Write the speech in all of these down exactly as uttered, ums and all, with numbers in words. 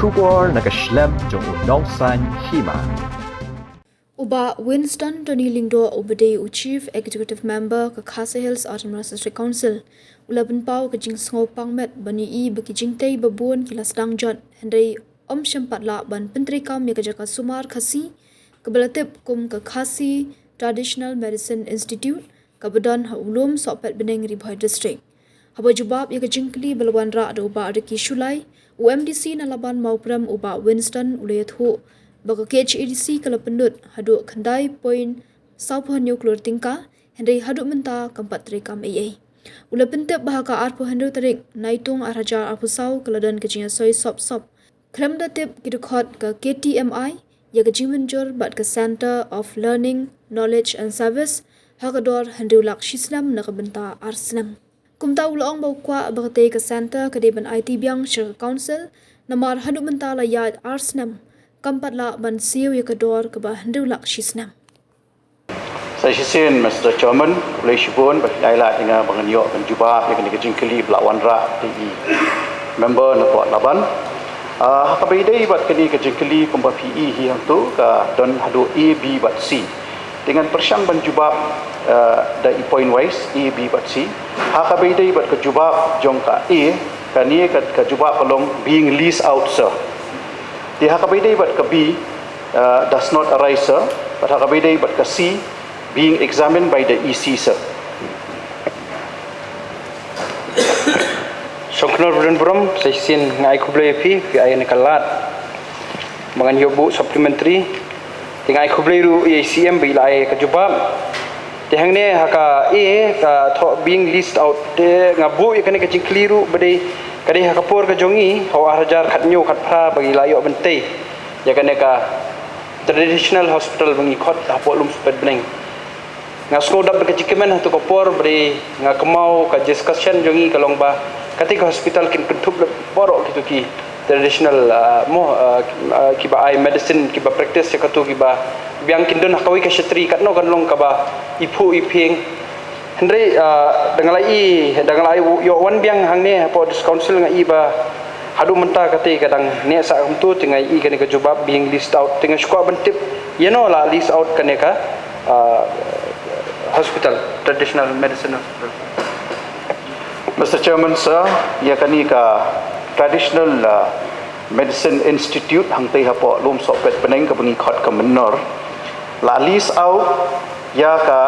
Khubor na ka shlem jong u Nongsaiñ Hima. U Bah Winston Tony Lyngdoh, uba dei u Chief Executive Member ka Khasi Hills Autonomous District Council, u la pynpaw ka jingsngewpang met ban ïohi ba ki jingtei ba bun ki la sdang jot, hynrei ym shym pat lah ban pyntreikam ïa ka jaka sumar Khasi kaba la tip kum ka Khasi Traditional Medicine Institute, kaba don ha u Lum Sohpetbneng, Ri Bhoi District. Haba jubab ïa ka jingkylli ba la wanrah da u Bah Ricky Shullai, u M D C na Laban Mawprem, u Bah Winston, u la ïathuh ba ka K H A D C ka la pynlut haduh khyndai point saw phew hynñiew klur tyngka, hynrei haduh mynta kam pat treikam ei ei. U la pyntip ba ha ka arphew hynriew tarik Naitung ar hajar arphew saw ka la don ka jingïasoi sop sop khlem da tip ki dkhot ka K T M I ïa ka jingmynjur bad ka Centre of Learning, Knowledge and Service ha ka dor hynriew lak shi snem na ka bynta ar snem. Kumta u la ong ba u kwah ba katei ka centre ka dei ban aiti biang sha ka council, namar haduh mynta la ïaid ar snem kam pat lah ban siew ïa ka dor kaba hynriew lak shi snem. Sa shisien, Mister Chairman, khublei shibun ba phi la ai lad ïa nga ba ngan ïoh ban jubab ïa kane ka jingkylli ba la wanrah da i member na Port Laban. Ah, ha kaba ïadei bad kane ka jingkylli kumba phi i hi hangto, ka don haduh A, B bad C. Te ngan pyrshang ban jubab, ah, da i point wise, A, B bad C. Ha kaba ïadei bad ka jubab jong ka A, kane ka, ka jubab ka long being leased out, sir. Te ha kaba ïadei bad ka B, uh, does not arise, sir. Bad ha kaba ïadei bad ka C, being examined by the E C, sir. Shongknor brin brom, sa shisien nga ai khublei ïa phi, phi ai ïa nga ka lad ba ngan ïoh buh supplementary. Te nga ai khublei ruh ïa i C M ba i la ai ka jubab. Te hangne ha ka A, ka thoh being leased out, te nga buh ïa kane ka jingkylli ruh ba dei, ka dei ha ka por ka jong i ha u ar hajar khathynñiew khatphra ba ngi la ïoh ban tei ïa kane ka traditional hospital ba ngi khot hapoh Lum Sohpetbneng. Nga sngewdap da ka jingkmen ha kato ka por ba dei nga kynmaw ka discussion jong i ka long ba katei ka hospital kin kynthup lem baroh kito ki traditional, ah, mo, ah, ah, kiba ai medicine, kiba practice ïa kato kiba biang, kin don ha kawei ka shatri, katno kan long kaba iphuh iphieng. Hynrei, ah, da nga la i, da nga la ïoh wan biang hangne hapoh District Council, nga i ba haduh mynta katei ka dang neh sah kumto, te nga i kane ka jubab being leased out, te nga shu kwah ban tip ïano la lease out kane ka, ah, hospital, traditional medicine hospital. Mister Chairman, sir, ïa kane ka Traditional, uh, Medicine Institute hangtei hapoh Lum Sohpetbneng kaba ngi khot ka Mynnor, la lease out ïa ka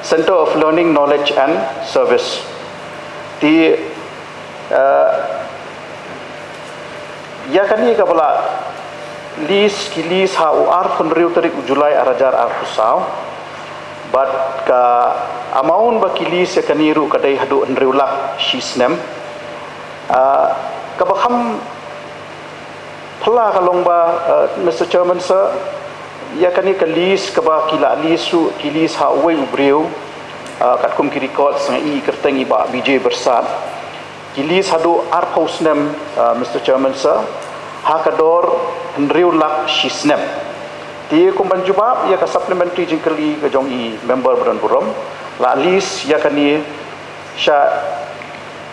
Center of Learning, Knowledge and Service. Te, uh, ïa kane kaba la lease, ki lease ha u arphew hynriew tarik u July ar hajar arphew saw. Bad ka amount ba ki lease ïa kane ruh ka dei haduh hynriew lak shi snem. Ah, kaba kham phylla ka long ba, ah, Mister Chairman, sir, ïa kane ka lease kaba ki la lease ruh, ki lease ha uwei u briew, ah, katkum ki records nga i kyrteng i Bah Bijay Byrsat. Ki lease haduh arphew snem, uh, Mister Chairman, sir, ha ka dor hynriew lak shi snem. Te kum ban jubab ïa ka supplementary jingkylli ka jong i member ba don burom, la lease ïa kane sha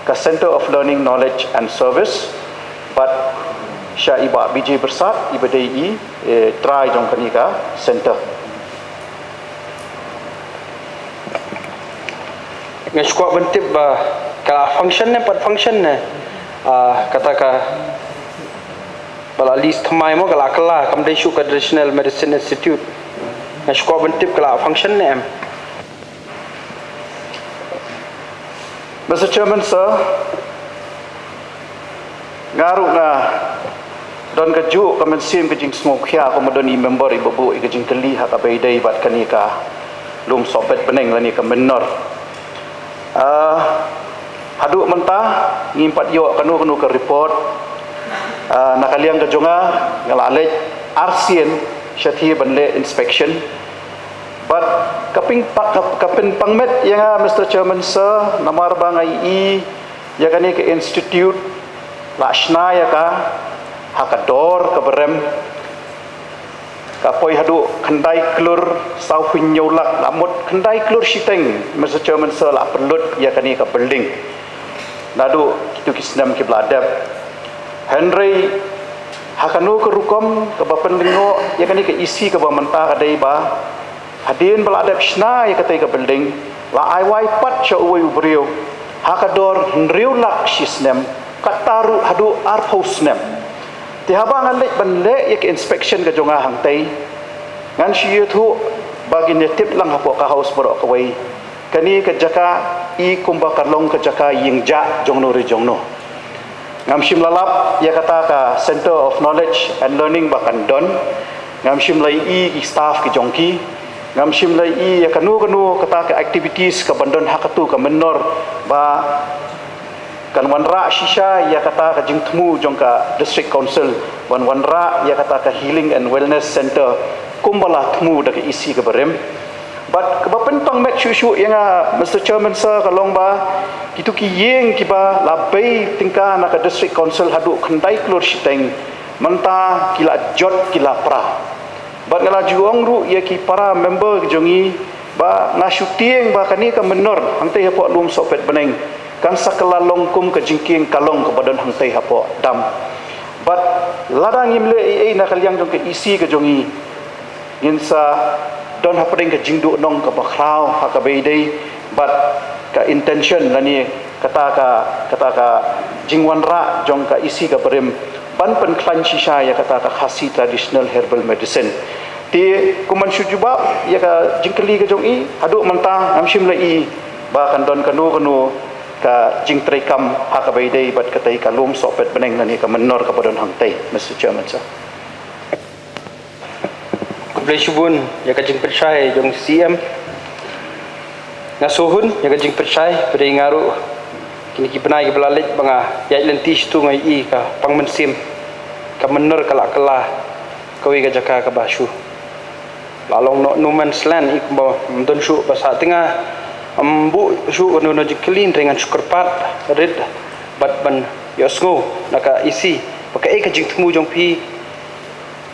ka Center of Learning, Knowledge and Service, bad sha i Bah Bijay Byrsat, iba dei i, eh, trai jong kane ka center. Nga shu kwah ban tip ba ka la function ne, pat function ne, ah, kata ka ba la lease thymmai mo, ka la kylla, kam dei shuh ka Traditional Medicine Institute. Nga shu kwah ban tip ka la function ne em. Mister Chairman, sir, nga ruh nga don kajuh ka mynsiem ka jingsngewkhia kumba don i member iba buh ïa ka jingkylli ha kaba ïadei bad kane ka Lum Sohpetbneng lane ka Mynnor. Ah, haduh mynta ngim pat ïoh kano kano ka report. Ah, na ka liang ka jong nga, nga la leit arsien shathie ban leh inspection. Bad ka pynpang, ka, ka pynpang met ïa nga, Mister Chairman, sir, namar ba nga i ïa kane ka institute la shna ïa ka ha ka dor kaba rem, ka poi haduh khyndai klur saw phew hynñiew lak, la mut khyndai klur shiteng, Mister Chairman, sir, la pynlut ïa kane ka building naduh kito ki snem kiba la dep. Hynrei Ha kano ka rukom kaba pynlyngngoh ïa kane ka E C kaba mynta ka dei ba hadien ba la dep shna ïa katei ka building, la ai wai pat sha uwei u briew ha ka dor hynriew lak shi snem, katta ruh haduh arphew snem. Te haba ngan leit ban leh ïa ka inspection ka jong nga hangtei, ngan shu ïathuh ba ngin ïa tip lang hapoh ka House baroh kawei, kane ka jaka i kumba ka long ka jaka ïing jah jongno re jongno. Ngam shym la lap ïa kata ka Center of Knowledge and Learning ba kan don. Ngam shym la i ki staff ki jong ki. Ngam shym la i ïa kano kano kata ka activities ka ban don ha katu ka mynnor ba kan wanrah shisha ïa kata ka jingthmu jong ka District Council ban wanrah ïa kata ka Healing and Wellness Center kumba la thmu da ka E C kaba rim. Bad kaba pynpang met shuh shuh ïa nga, Mister Chairman Sir, ka long ba kitu ki ïing kiba la bei tyngka na ka District Council haduh khyndai klur shiteng, mynta ki la jot ki la pra. Bad nga la ju ong ruh ïa ki para member jong ngi ba nga shu tieng ba kane ka mynnor hangtei hapoh Lum Sohpetbneng kan sa kylla long kum ka jingkieng ka long kaba don hangtei hapoh dam. Bad lada ngim leh ei ei na ka liang jong ka E C ka jong ngi, ngin sa don hapdeng ka jingduhnong kaba khraw ha kaba ïadei bad ka intention lane kata ka, kata ka jingwanrah jong ka E C kaba rim ban pynkhlaiñ shisha ïa kata ka Khasi traditional herbal medicine. Te kum ban shu jubab ïa ka jingkylli ka jong i, haduh mynta ngam shym la i ba kan don kano kano ka jingtreikam ha kaba ïadei bad katei ka Lum Sohpetbneng lane ka mynnor kaba don hangtei, Mister Chairman Sir. Khublei shibun ïa ka jingpynshai jong C M. Nga sngewhun ïa ka jingpynshai, pyrshah nga ruh kine ki bnai kiba la leit ba nga ïaid lynti shitu nga ïohi ka pang mynsiem ka mynnor ka la kylla kawei ka jaka kaba shu la long noh no man's land, i kumba ym don shuh ba sah. Te ngam buh shuh kano kano jingkylli, hynrei ngan shu kyrpad rit bad ban ïohsngew na ka E C ba kaei ka jingthmu jong phi,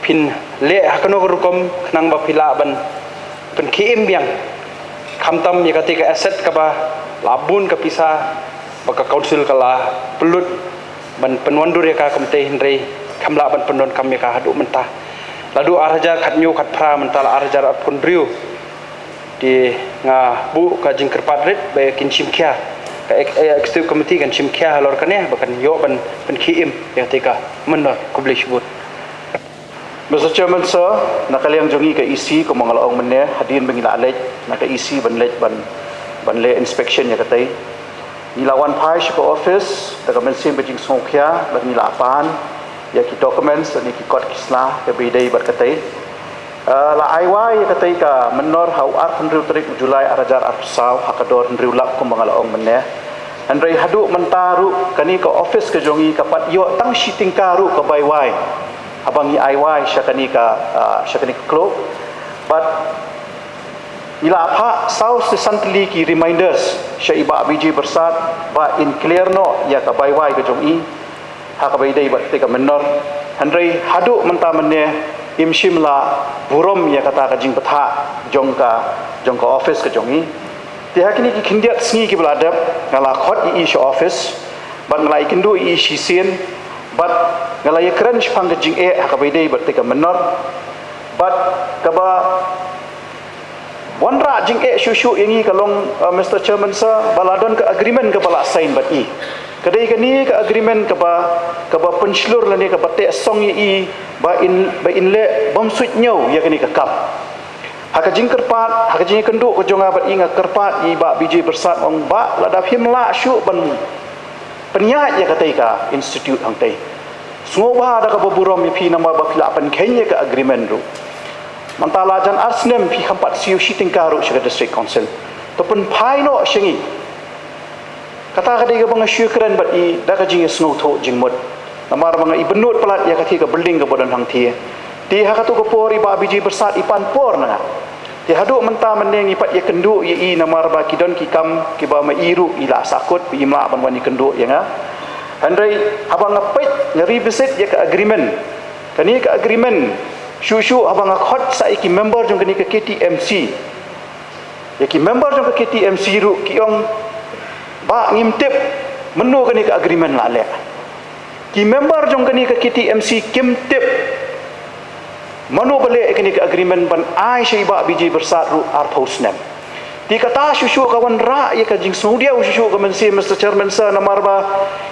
phin leh ha kano ka rukom khnang ba phi lah ban pynkhie im biang khamtam ïa katei ka asset kaba la bun ka pisa ba ka council ka la pynlut ban pynwandur ïa ka kumtei, hynrei kam lah ban pyndonkam ïa ka haduh mynta. La duh ar hajar khathynñiew khatphra, mynta la ar hajar arphew hynriew. Te nga buh ka jingkyrpad rit ba kin shim khia, ka ex-, eh, executive committee kan shim khia halor kane ba kan ïoh ban pynkhie im ïa katei ka mynnor. Khublei shibun. Mister Chairman Sir, na ka liang jong ngi ka E C kumba nga la ong mynne, hadien ba ngi la leit na ka E C ban leit ban, ban leh inspection ïa katei, ngi la wan phai sha ka office da ka mynsiem ka jingsngewkhia bad ngi la pan ïa ki documents lane ki kot ki sla kaba ïadei bad katei. Ah, la ai wai ïa katei ka mynnor ha u arphew hynriew tarik u July ar hajar arphew saw ha ka dor hynriew lak kumba nga la ong mynne. Hynrei haduh mynta ruh kane ka office ka jong ngi ka pat ïoh tang shi tyngka ruh ka bai wai haba ngi ai wai sha kane ka, ah, sha kane ka clerk. Bad ngi la phah saw san tylli ki reminders sha i Bah Bijay Byrsat ba in clear noh ïa ka bai wai ka jong i ha kaba ïadei bad katei ka mynnor. Hynrei haduh mynta mynne im shym la burom ïa kata ka jingbthah jong ka, jong ka office ka jong i. Te ha kine ki khyndiat sngi kiba la dep nga la khot ïa i sha office bad nga la ïakynduh ïa i shisien bad nga la ïakren shaphang ka jingeh ha kaba ïadei bad katei ka mynnor. Bad kaba wanrah jingeh shuh shuh ïa ngi ka long, uh, Mister Chairman Sir, ba la don ka agreement kaba la sign bad i. Ka dei kane ka agreement kaba, kaba pynshlur lane kaba teh song ïa i ba in, ba in leh bym suidñiew ïa kane ka kam. Ha ka jingkyrpad, ha ka jingkynduh ka jong nga bad i nga kyrpad ïa i Bah Bijay Byrsat, ong Bah, lada phim lah shuh ban pynïaid ïa katei ka institute hangtei, sngewbha da kaba burom ïa phi namar ba phi la pynkheiñ ïa ka agreement ruh. Mynta la jan ar snem phi kham pat siew shi tyngka ruh sha ka District Council. To pynphai noh sha ngi. Kata ka dei kaba nga shu kren bad i da ka jingïasngewthuh jingmut. Namar ba nga i bynnud palat ïa katei ka building kaba don hangtei. Te ha katu ka por i Bah Bijay Byrsat i pan por na nga. Te haduh mynta mynne ngi pat ïakynduh ïa i namar ba ki don ki kam kiba ma i ruh i la sahkut ba im lah ban wan ïakynduh ïa nga. Hynrei haba nga peit, nga revisit ïa ka agreement. Kane ka agreement, shuh shuh haba nga khot sa ïa ki member jong kane ka K T M C. Ïa ki member jong ka K T M C ruh ki ong, Bah, ngim tip mynno kane ka agreement la leh. Ki member jong kane ka K T M C kim tip mano ba leh kane ka agreement ban ai sha i Bah Bijay Byrsat ruh arphew snem. Te kata shuh shuh ka wanrah ïa ka jingsngewdiaw shuh shuh ka mynsiem, Mister Chairman Sir, namar ba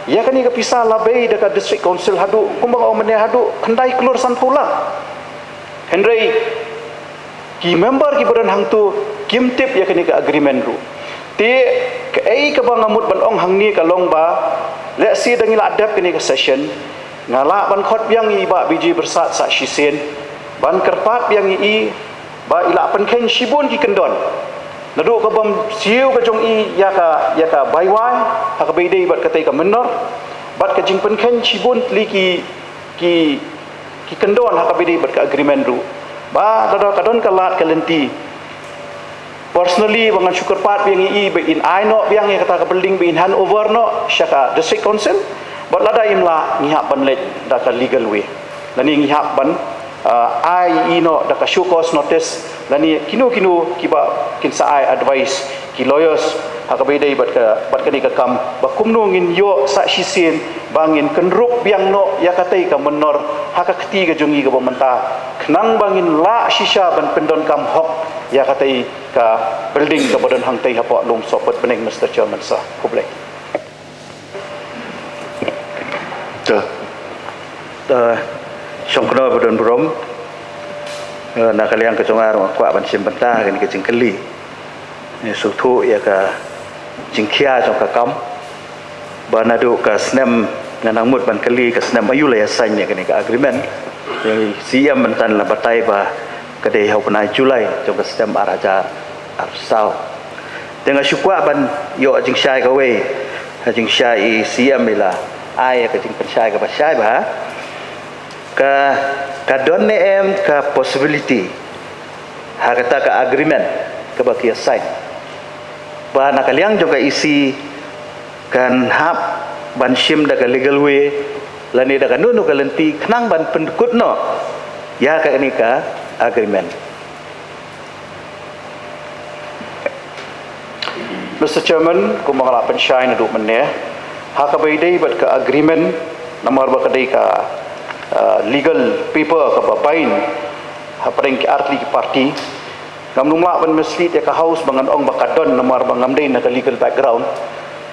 ïa kane ka pisa la bei da ka District Council haduh, kumba nga ong mynne, haduh khyndai klur sanphew lak. Hynrei ki member kiba don hangto kim tip ïa kane ka agreement ruh. Te kaei kaba nga mut ban ong hangne ka long ba, lehse da ngi la dep kane ka session, nga lah ban khot biang ïa i Bah Bijay Byrsat sa shisien, ban kyrpad biang ïa i ba i la pynkheiñ shibun ki kyndon. Naduh ka bym siew ka jong i ïa ka, ïa ka baiwai ha kaba ïadei bad katei ka mynnor, bad ka jingpynkheiñ shibun tylli ki, ki, ki kyndon ha kaba ïadei bad ka agreement ruh. Ba lada ka don ka lad ka lynti, personally ba ngan shu kyrpad biang ïa i ba in ai noh biang ïa kata ka building ba in hand over noh sha ka District Council. Bad lada im lah, ngi hap ban leit da ka legal way. Lane ngi hap ban, ah, ai ïa i noh da ka show cause notice, lane kino kino kiba kin sa ai advice ki lawyers ha kaba ïadei bad ka, bad kane ka kam, ba kumno ngin ïoh sa shisien ba ngin kynrup biang noh ïa katei ka mynnor ha ka kti ka jong ngi kaba mynta, khnang ba ngin lah shisha ban pyndonkam hok ïa katei ka building kaba don hangtei hapoh Lumsohpyt Bneng, Mister Chairman Sir. Khublei. To. To, shong kno ba don burom. Eh, na ka liang ka jong nga ruh nga kwah ban shim bynta kane ka jingkylli. Ngi sngewthuh ïa ka jingkhia jong ka kam. Ba naduh ka snem, nga nang mut ban kylli ka snem aïu la ïa sign ïa kane ka agreement. Ïa C M mynta la batai ba ka dei ha u bnai July jong ka snem ar hajar arphew saw. Te nga shu kwah ban ïoh jingshai kawei, ha jingshai i C M i la ai ïa ka jingpynshai kaba shai ba, ka, ka don ne em ka possibility ha kata ka agreement kaba ki ïa sign, ba na ka liang jong ka E C kan hap ban shim da ka legal way lane da kano kano ka lynti khnang ban pynkut noh ïa kane ka agreement. Mister Chairman, kumba nga la pynshai naduh mynne, ha kaba ïadei bad ka agreement, namar ba ka dei ka, uh, legal paper kaba bind hapdeng ki artylli ki party, ngam lah ban mislead ïa ka House ba ngan ong ba ka don, namar ba ngam dei na ka legal background.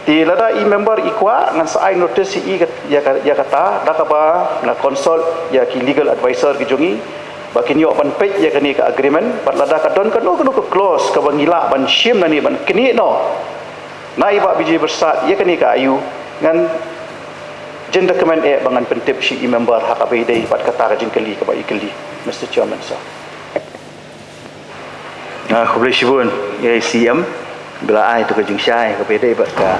Te lada i member i kwah, ngan sa ai notice ïa i kat-, ïa ka, ïa kata, da kaba nga consult ïa ki legal advisor ki jong i ba kin ïoh ban peit ïa kane ka agreement, bad lada ka don kano kano ka clause kaba ngi lah ban shim lane ban knieh noh na i Bah Bijay Byrsat ïa kane ka aïu, ngan jyndocument eh ba ngan pyntip sha i member ha kaba ïadei bad kata ka jingkylli kaba i kylli, Mister Chairman Sir. Ah, khublei shibun ïa i C M ba la ai ïa ka jingshai kaba ïadei bad ka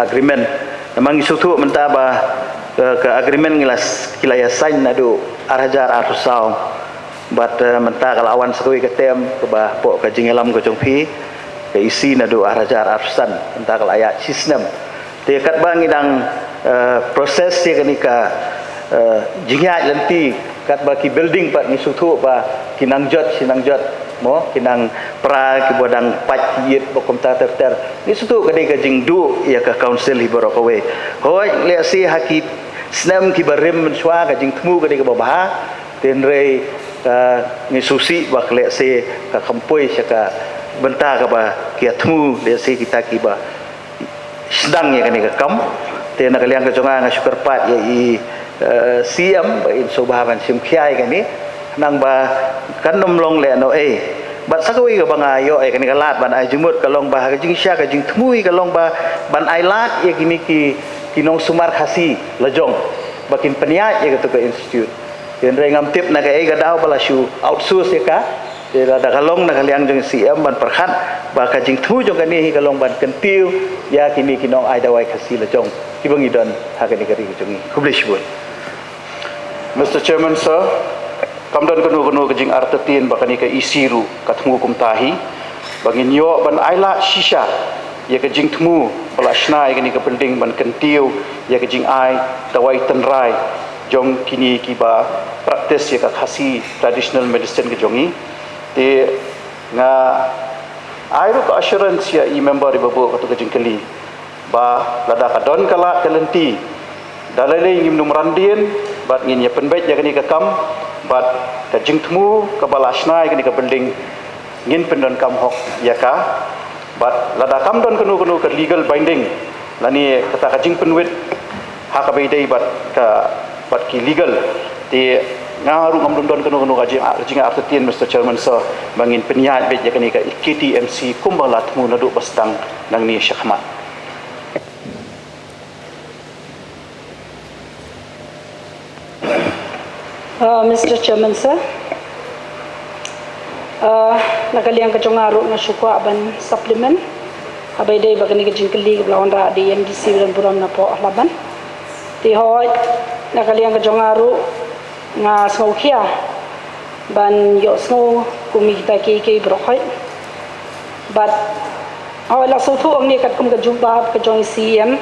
agreement. Namar ngi sngewthuh mynta ba, eh, ka agreement ngi la s-, ki la ïa sign naduh ar hajar arphew saw. Bad, eh, mynta ka la wan sa kawei ka term kaba hapoh ka jingïalam ka jong phi, ka E C naduh ar hajar arphew san, mynta ka la ïaid shi snem. Te katba ngi dang, eh, process ïa kane ka, eh, jingïaid lynti, katba ki building pat ngi sngewthuh ba ki nang jot shi nang jot, mo, ki nang pra, kiba dang pait ki ïit ba kumta ter ter. Ngi sngewthuh ka dei ka jingduh ïa ka council hi baroh kawei. Hooid, lehse ha ki snem kiba rim mynshuwa ka jingthmu ka dei kaba bha, hynrei, eh, ngi sngewsih ba lehse ka kham poi sha ka bynta kaba ki ïa thmu, lehse kita kiba sdang ïa kane ka kam. Te na ka liang ka jong nga nga shu kyrpad ïa i, eh, C M ba in sngewbha ban shim khia ïa kane. Khnang ba kan ym long lehnoh ei. Bad sa kawei kaba nga ïoh ïa kane ka lad ban ai jingmut ka long ba ha ka jingshai ka jingthmu ka long ba ban ai lad ïa kine ki, ki nongsumar Khasi la jong ba kin pynïaid ïa katu ka institute. Hynrei ngam tip na kaei ka daw ba la shu outsource ïa ka. Te lada ka long na ka liang jong i C M ban pyrkhat ba ka jingthmu jong kane hi ka long ban kyntiew ïa kine ki nongai dawai Khasi la jong kiba ngi don ha kane ka ri ka jong ngi. Khublei shibun. Mister Chairman Sir, kam don kano kano ka jingartatien ba kane ka E C ruh ka thmu kumta hi, ba ngin ïoh ban ai lad shisha ïa ka jingthmu ba la shna ïa kane ka building ban kyntiew ïa ka jingai dawai tynrai jong kine kiba practice ïa ka Khasi traditional medicine ka jong ngi. Te nga ai ruh ka assurance ïa i member iba buh katu ka jingkylli ba lada ka don ka lad ka lynti Da lei lei ngim nym ran dien bad ngin ïa pynbeit ïa kane ka kam, bad ka jingthmu kaba la shna ïa kane ka building ngin pyndonkam hok ïa ka. Bad lada kam don kano kano ka legal binding lane kata ka jingpynwit ha kaba ïadei bad ka, bad ki legal, te nga ruh ngam don kano kano ka jing, jingartatien, Mister Chairman, so ba ngin pynïaid beit ïa kane ka K T M C kumba la thmu naduh ba sdang nangne shakhmat. Uh, Mister Chairman, sir. Uh, na ka liang ka jong nga ruh nga shu kwah ban supplement haba ïadei bad kane ka jingkylli kaba la wanrah da i M D C ba don burom na poh Laban. Te hooid, na ka liang ka jong nga ruh nga sngewkhia ban ïohsngew kum ïa kita kiei kiei baroh hooid. Bad hooid, la sngewthuh hangne katkum ka jubab ka jong i C E M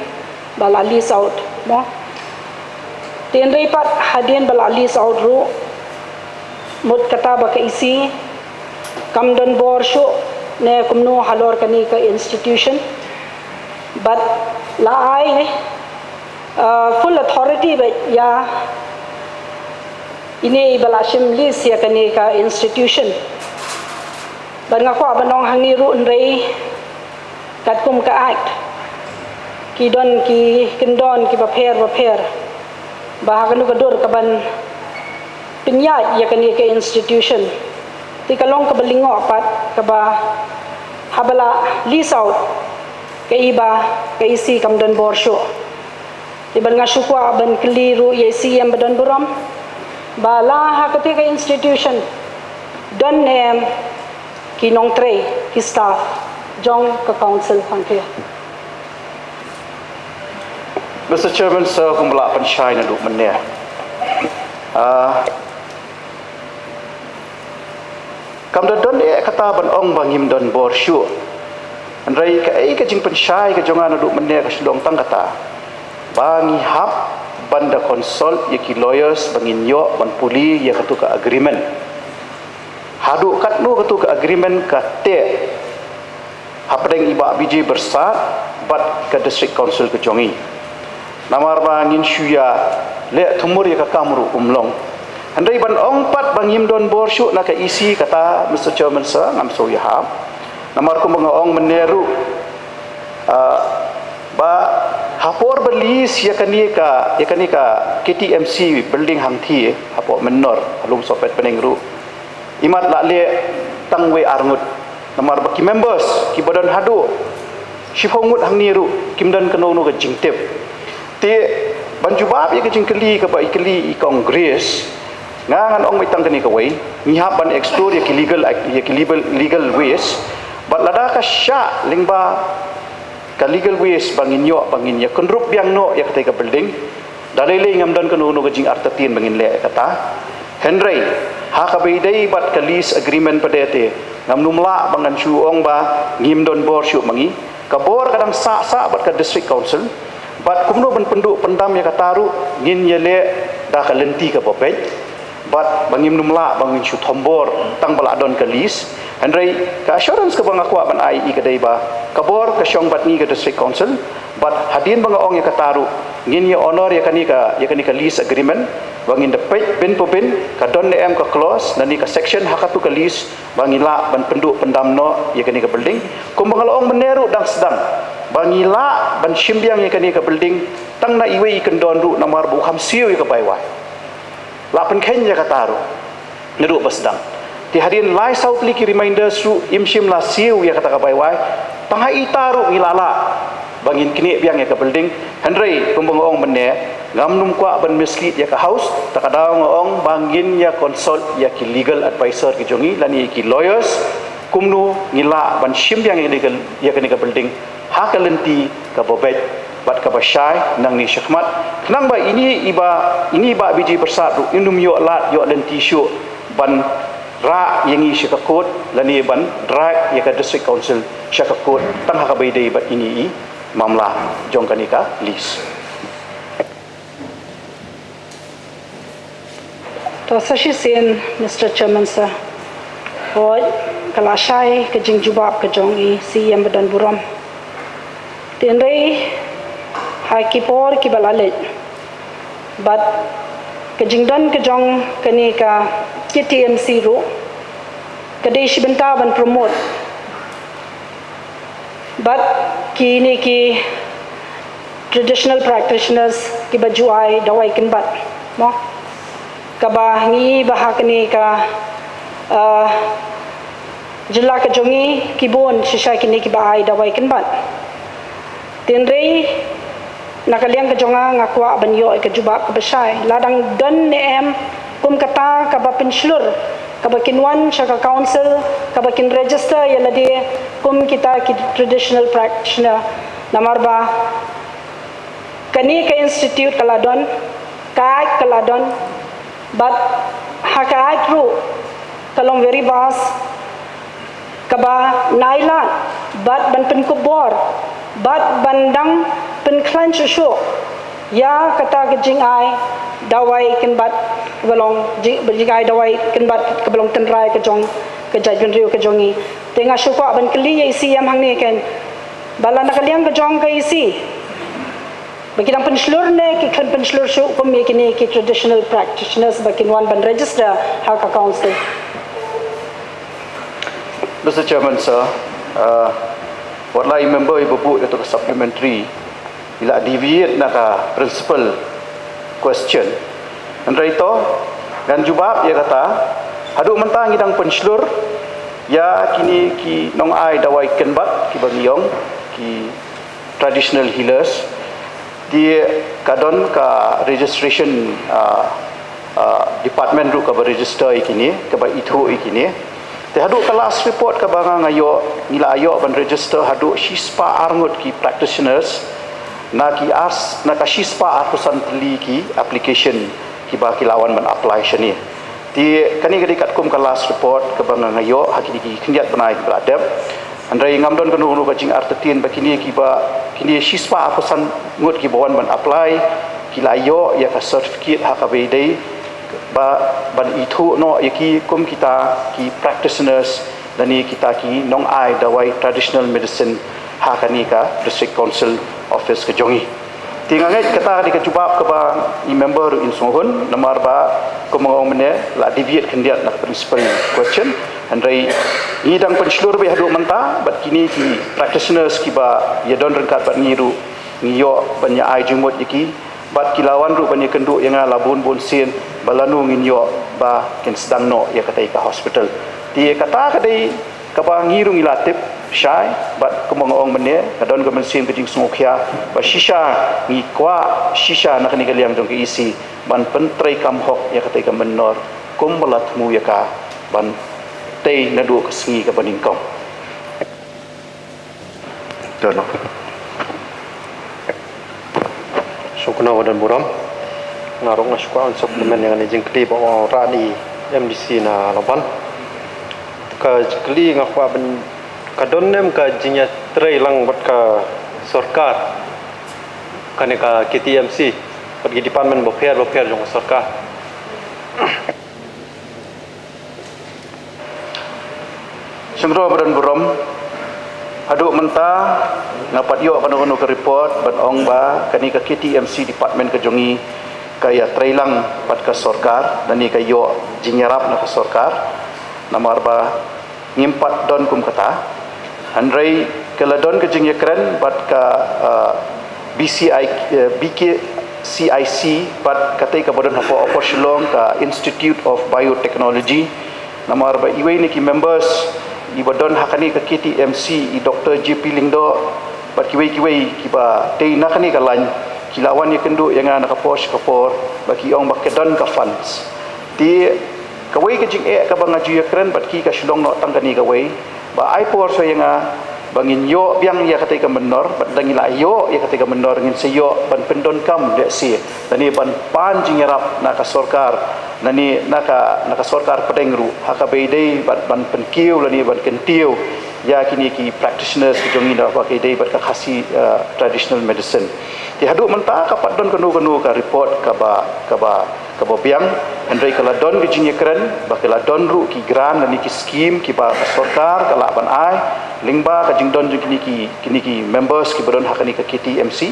ba la lease out, mo. Te hynrei pat hadien ba la lease out ruh, mut kata ba ka E C kam don bor shuh ne kumno halor kane ka institution. Bad la ai, uh, full authority beit ïa ine i ba la shim lease ïa kane ka institution. Bad nga kwah ban ong hangne ruh, hynrei katkum ka Act ki don ki kyndon kiba pher bapher ba ha kano ka dur kaban pynïaid ïa kane ka institution. Te ka long kaba lyngngoh pat kaba haba la lease out, ka E C ba, ka E C kam don bor shuh. Te bad nga shu kwah ban kylli ruh ïa i C E M ba don burom ba la ha kata ka institution don ne em ki nongtrei, ki staff jong ka council hangta? Mister Chairman, sir, kumba la pynshai naduh mynne, ah, kam da don eh kata ban ong ba ngim don bor shuh. Hynrei kaei ka jingpynshai ka jong nga naduh mynne ka shu long tang kata ba ngi hap ban da consult ïa ki lawyers ba ngin ïoh ban pule ïa katu ka agreement. Haduh katno katu ka agreement ka teh hapdeng i Bah B J Byrsat bad ka District Council ka jong i. Namar ba ngin shu ïa leh thumur ïa ka kam ruh um long. Hynrei ban ong pat ba ngim don bor shuh na ka E C, kata, Mister Chairman, sir, ngam shu ïahap. Namar kumba nga ong mynne ruh, ah, ba ha por ba lease ïa kane ka, ïa kane ka K T M C building hangthie hapoh Mynnoh, ha Lumsohpetbneng ruh, imat la leh tang wei ar ngut. Namar ba ki members kiba don haduh shiphew ngut hangne ruh kim don kano kano ka jingtip. Te ban jubab ïa ka jingkylli kaba i kylli i Kong Grace, nga ngan ong beit tang kane kawei, ngi hap ban explore ïa ki legal, ïa ki legal, legal ways. Bad lada ka shah lyngba ka legal ways ba ngin ïoh, ba ngin ïa kynrup biang noh ïa katei ka building, da lei lei ngam don kano kano ka jingartatien ba ngin leh ïa kata. Hynrei ha kaba ïadei bad ka lease agreement pat te, ngam nym lah ba ngan shu ong ba ngim don bor shuh ma ngi. Ka bor ka dang sah sah bad ka District Council. Bad kumno ban pynduh pyndam ïa kata ruh ngin ïa leh da ka lynti kaba beit. Bad ba ngim nym lah ba ngin shu thombor tang ba la don ka lease. Hynrei ka assurance kaba nga kwah ban ai i ka dei ba ka bor ka shong bad ngi ka District Council. Bad hadien ba nga ong ïa kata ruh ngin ïa honour ïa kane ka, ïa kane ka lease agreement, ba ngin da peit bin pa bin ka don ne em ka clause lane ka section ha katu ka lease ba ngi lah ban pynduh pyndam noh ïa kane ka building. Kumba nga la ong mynne ruh dang sdang ba ngi lah ban shim biang ïa kane ka building tang na iwei i kyndon ruh, namar ba u kham siew ïa ka bai wai. La pynkheiñ ïa kata ruh naduh ba sdang. Te hadien lai saw tylli ki reminders ruh im shym la siew ïa kata ka bai wai. Tang ha ita ruh ngi la lah ba ngin knieh biang ïa ka building. Hynrei kumba nga ong mynne, ngam nym kwah ban mislead ïa ka House. Ta ka daw nga ong ba ngin ïa consult ïa ki legal advisor ki jong ngi lane ïa ki lawyers, kumno ngi lah ban shim biang ïa kane ka, ïa kane ka building ha ka lynti kaba beit bad kaba shai nangne shakhmat, khnang ba ine i Bah, ine i Bah B J Byrsat ruh im nym ïoh lad ïoh lynti shuh ban rah ïa ngi sha ka court lane ban drag ïa ka District Council sha ka court tang ha kaba ïadei bad ine i mamla jong kane ka lease. To sa shisien, Mister Chairman, sir. Hooid, ka la shai ka jingjubab ka jong i C E M ba don burom. Te hynrei ha ki por kiba la leit, Bad ka jingdon ka jong kane ka K T M C ruh ka dei shi bynta ban promote bad kine ki traditional practitioners kiba ju ai dawai kynbat, mo. Kaba ngi ba ha kane ka, uh, jylla ka jong ngi ki bun shisha kine kiba ai dawai kynbat. Hynrei na ka liang ka jong nga, nga kwah ban ïoh ïa ka jubab kaba shai. La dang don ne em kum kata kaba pynshlur, kaba kin wan sha ka council, kaba kin register ïa lade kum kita ki traditional practitioner. Namar ba kane ka institute ka la don, ka Act ka la don, bad ha ka Act ruh ka long very vast, kaba nai lad bad ban pynkup bor bad ban dang pynkhlaiñ shuh shuh ïa kata ka jingai dawai kynbat kaba long jing-, jingai dawai kynbat kaba long tynrai ka jong ka jaitbynriew ka jong ngi. Te nga shu kwah ban kylli ïa i C M hangne, kan, ba la na ka liang ka jong ka E C ba ki dang pynshlur ne ki khlem pynshlur shuh kum ïa kine ki traditional practitioners ba kin wan ban register ha ka council? Mister Chairman, sir, uh, wat la i member iba buh ïa ka supplementary i la deviate na ka principal question. Hynrei to ngan jubab ïa kata, haduh mynta ngi dang pynshlur ïa kine ki nongai dawai kynbat kiba ngi ong ki traditional healers. Te ka don ka registration, ah, ah, department ruh kaba register ïa kine, kaba ithuh ïa kine. Te haduh ka last report kaba nga, nga ïoh, ngi la ïoh ban register haduh shispah arngut ki practitioners na ki ar, na ka shispah arphew san tylli ki application kiba ki la wan ban apply shane. Te kane ka dei katkum ka last report kaba nga, nga ïoh ha kine ki khyndiat bnai kiba la dep. Hynrei ngam don kano kano ka jingartatien ba kine kiba, kine shispah arphew san ngut kiba wan ban apply ki la ïoh ïa ka certificate ha kaba ïadei ba ban ithuh noh ïa ki kum kita ki practitioners lane kita ki nongai dawai traditional medicine ha kane ka District Council Office ka jong ngi. Te nga ngeit kata ka dei ka jubab kaba i member ruh in sngewhun, namar ba kum nga ong mynne la deviate khyndiat na ka principal question. Hynrei ngi dang pynshlur beit haduh mynta bad kine ki practitioners kiba ïadon ryngkat bad ngi ruh ngi ïoh ban ïa ai jingmut ïa ki bad ki la wan ruh ban ïakynduh ïa nga la bun bun sien ba lano ngin ïoh ba kin sdang noh ïa katei ka hospital. Te kata ka dei kaba ngi ruh ngi la tip shai bad kumba nga ong mynne, ka don ka mynsiem ka jingsngewkhia ba shisha ngi kwah shisha na kane ka liang jong ka E C ban pyntreikam hok ïa katei ka mynnor kumba la thmu ïa ka ban tei naduh ka sngi kaba nyngkong. Sngewbha ïa ka don burom. Nga ruh nga shu kwah ban supplement ïa kane ka jingkylli ba u rah na i M D C na Laban. Ka jingkylli nga kwah ban, ka don ne em ka jingïatreilang bad ka sorkar, kane ka K T M C bad ki department bapher bapher jong ka sorkar? Sngewbha ïa ka don burom. Haduh mynta nga pat ïoh kano kano ka report ban ong ba kane ka K T M C department ka jong ngi ka ïatreilang bad ka sorkar lane ka ïoh jingïarap na ka sorkar. Namar ba ngim pat don kum kata. Hynrei ka la don ka jingïakren bad ka, uh, B C I, uh, B K C I C bad katei kaba don hapoh Upper Shillong, ka Institute of Biotechnology. Namar ba iwei na ki members iba don ha kane ka K T M C, i Doktor J P Lyngdoh bad kiwei kiwei kiba dei na kane ka lain, ki la wan ïakynduh ïa nga na ka por sha ka por ba ki ong ba ka don ka funds. Te kawei ka jingeh kaba nga ju ïakren bad ki ka shu long noh tang kane kawei, ba ai por shuwa ïa nga ba ngin ïoh biang ïa katei ka mynnor, bad lada ngi la ïoh ïa katei ka mynnor ngin sa ïoh ban pyndonkam lehse lane ban pan jingïarap na ka sorkar lane na ka, na ka sorkar pdeng ruh ha kaba ïadei bad ban pynkiew lane ban kyntiew ïa kine ki practitioners ki jong ngi na kaba ïadei bad ka Khasi, eh, traditional medicine. Te haduh mynta ka pat don kano kano ka report kaba, kaba kaba biang. Hynrei ka la don ka jingïakren ba ka la don ruh ki grant lane ki skim kiba ka sorkar ka lah ban ai lyngba ka jingdon jong kine ki, kine ki members kiba don ha kane ka K T M C.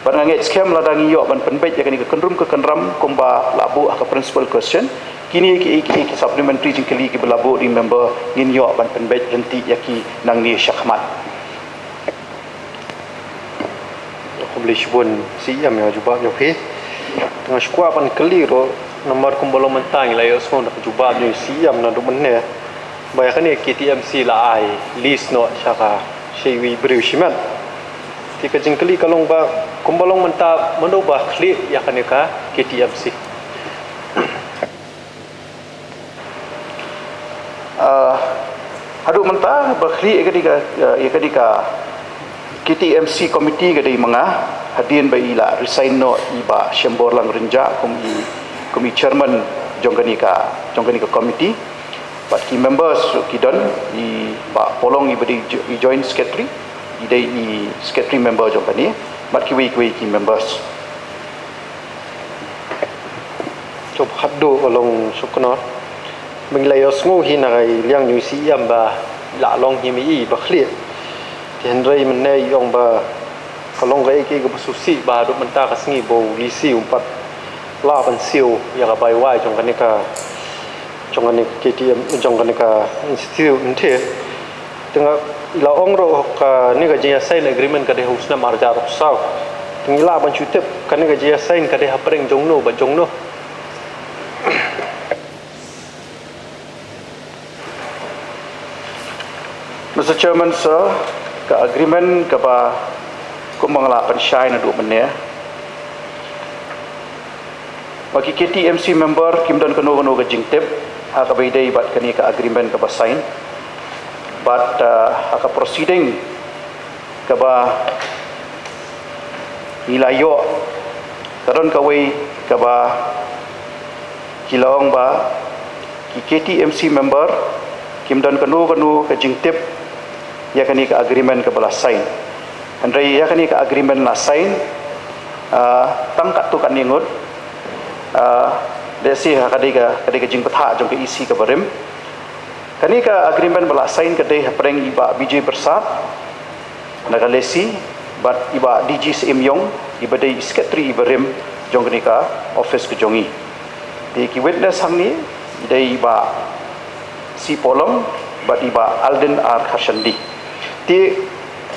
Bad nga ngeit skhem lada ngi ïoh ban pynbeit ïa kane ka kynrum ka kynram kumba la buh ha ka principal question, kine ki, ki, ki supplementary jingkylli kiba la buh da i member ngin ïoh ban pynbeit ryntih ïa ki nangne shakhmat. Khublei shibun CEM ïa ka jubab jong phi. Te nga shu kwah ban kylli ruh namar kumba long mynta ngi la ïohsngew na ka jubab jong i CEM naduh mynne ba ïa kane ka KTMC la ai lease noh sha ka, sha iwei i briew shimet. Te ka jingkylli ka long ba kumba long mynta mano ba khlieh ïa kane ka KTMC? Ah, haduh mynta ba khlieh ïa kane ka, ah, ïa kane ka KTMC committee ka dei ma nga, hadien ba i la resign noh i Bah Shemborlang Rynjah kum i, kum i chairman jong kane ka, jong kane ka committee. Bad ki members ruh ki don, i Bah Polong iba dei jo-, i joint secretary, i dei i secretary member jong kane, bad kiwei kiwei ki members. Jop haduh ka long Shongknor. Ba ngi la ïohsngew hi na ka liang jong i CEM ba la long hi ma i ba khlieh. Te hynrei mynne i ong ba ka long kaei kaei kaba sngewsih ba haduh mynta ka sngi ba u DC um pat lah ban siew ïa ka bai wai jong kane ka, jong kane ka KTM, jong kane ka institute mynta. Te nga la ong ruh kane ka jingïasign agreement ka dei ha u snem ar hajar arphew saw. Te ngi lah ban shu tip kane ka jingïasign ka dei hapdeng jong no bad jong no? Mister Chairman, sir, ka agreement kaba kumba nga la pynshai naduh mynne, ba ki KTMC member kim don kano kano ka jingtip ha kaba ïadei bad kane ka agreement kaba sign. Bad, uh, ha ka proceeding kaba ngi la ïoh, ka don kawei kaba ki la ong ba ki KTMC member kim don kano kano ka jingtip ïa kane ka agreement kaba la sign. Hynrei ïa kane ka agreement la sign, ah, tang katto katne ngut, ah, lehse ha ka dei ka, ka dei ka jingbthah jong ka EC kaba rim. Kane ka agreement ba la sign ka dei hapdeng i Bah Vijay Persad na ka lessee bad i Bah D G Syiem Iong iba dei i secretary iba rim jong kane ka office ka jong i. Te ki witness hangne i dei i Bah C Polong bad i Bah Alden R Kharshandi. Te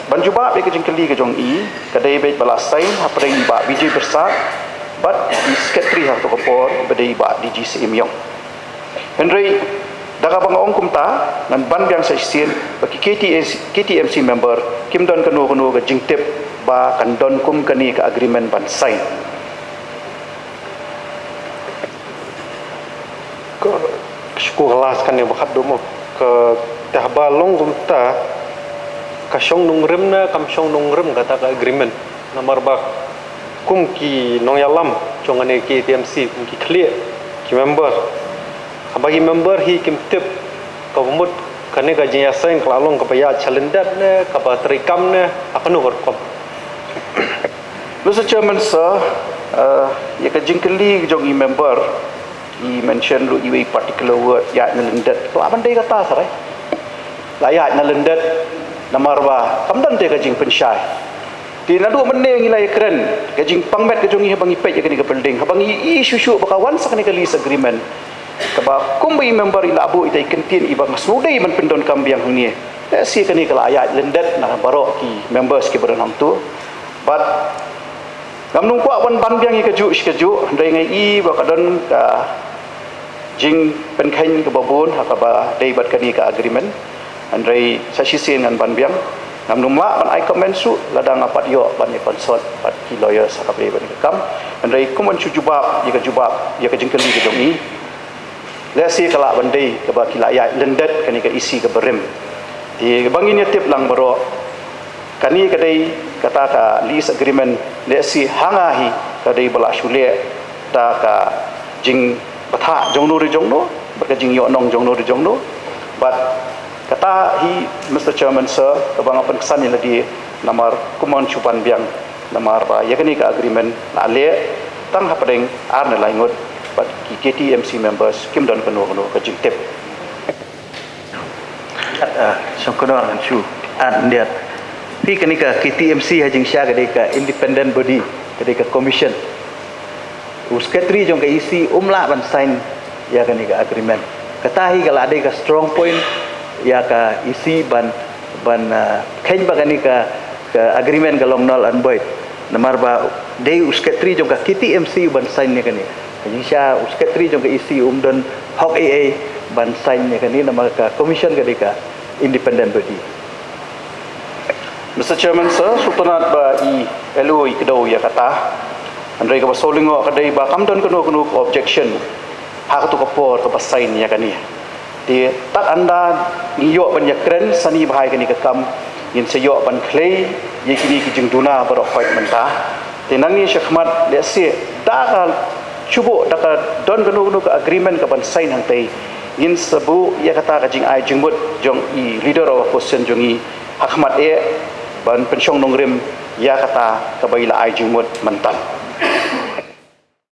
ban jubab ïa ka jingkylli ka jong i, ka dei beit ba la sign hapdeng i Bah Vijay Persad bad i secretary ha kato ka por iba dei i Bah D G Syiem Iong. Hynrei da kaba nga ong kumta, ngan ban biang sa shisien ba ki KTS, KTMC member kim don kano kano ka jingtip ba kan don kum kane ka agreement ban sign. Ka, ka shu klas kane ba khatduh mo. Ka, te haba long kumta, ka shong nongrim ne kam shong nongrim kata ka agreement. Namar ba kum ki nongïalam jong kane ka KTMC, kum ki khlieh, ki member. Haba ki member hi kim tip kaba mut kane ka jingïasign ka la long kaba ïaid sha lyndet ne kaba treikam ne ha kano ka rukom? Mister Chairman, sir, uh, ïa ka jingkylli jong i member, i mention ruh iwei particular word, ïaid na lyndet. Ka lah ban dei kata, sir, eh? La ïaid na lyndet namar ba kam don te ka jingpynshai. Te naduh mynne ngi la ïakren, ka jingpang met ka jong ngi haba ngi peit ïa kane ka building, haba ngi ïohi shuh shuh ba ka wan sa kane ka lease agreement, kaba kumba i member i la buh ita i kyntien iba nga sngewdei ban pyndonkam biang hangne. Lehse kane ka la ïaid lyndet na baroh ki members kiba don hangto. Bad ngam nang kwah ban ban biang ïa kajuh shi kajuh, hynrei nga ïohi ba ka don ka jingpynkheiñ kaba bun ha kaba dei bad kane ka agreement. Hynrei sa shisien ngan ban biang. Ngam nang lah ban ai comment shuh lada nga pat ïoh ban ïa consult bad ki lawyers ha kaba dei bad kane ka kam. Hynrei kum ban shu jubab ïa ka jubab ïa ka jingkylli ka jong i, lehse ka lah ban dei kaba ki la ïaid lyndet kane ka EC kaba rim. Te ba ngin ïa tip lang baroh, kane ka dei kata ka lease agreement, lehse ha nga hi ka dei ba la shu leh da ka jingbthah jong no re jong no bad ka jingïohnong jong no re jong no. Bad kata hi, Mister Chairman, sir, kaba nga pynksan ïa lade namar kumno shu ban biang. Namar ba ïa kane ka agreement la leh tang hapdeng ar ne lai ngut bad ki KTMC members kim don kano kano ka jingtip. Ah, Shongknor, ngan shu add khyndiat. Phi, kane ka KTMC ha jingshisha ka dei ka independent body. ka dei ka commission. U secretary jong ka E C um lah ban sign ïa kane ka agreement. Kata hi ka la dei ka strong point ïa ka E C ban, ban, ah, khein ba kane ka, ka agreement ka long null and void. Namar ba dei u secretary jong ka K T M C u ban sign ïa kane. Ka jingshisha u secretary jong ka E C um don hok ei ei ban sign ïa kane namar ka commission ka dei ka independent body. Mister Chairman, sir, sngewtynnat ba i L O i kdew ïa kata. Hynrei kaba sngewlyngngoh ka dei ba kam don kano kano ka objection ha kato ka por kaba sign ïa kane. Te tad ynda ngi ïoh ban ïakren sani bha ïa kane ka kam, ngin sa ïoh ban khlei ïa kine ki jingduna baroh khoit mynta. Te nangne shakhmat lehse da ka shu buh, da ka don kano kano ka agreement kaban sign hangtei, ngin sa buh ïa kata ka jingai jingmut jong i leader of opposition jong ngi ha khmat eh ban pynshong nongrim ïa kata kaba i la ai jingmut mynta.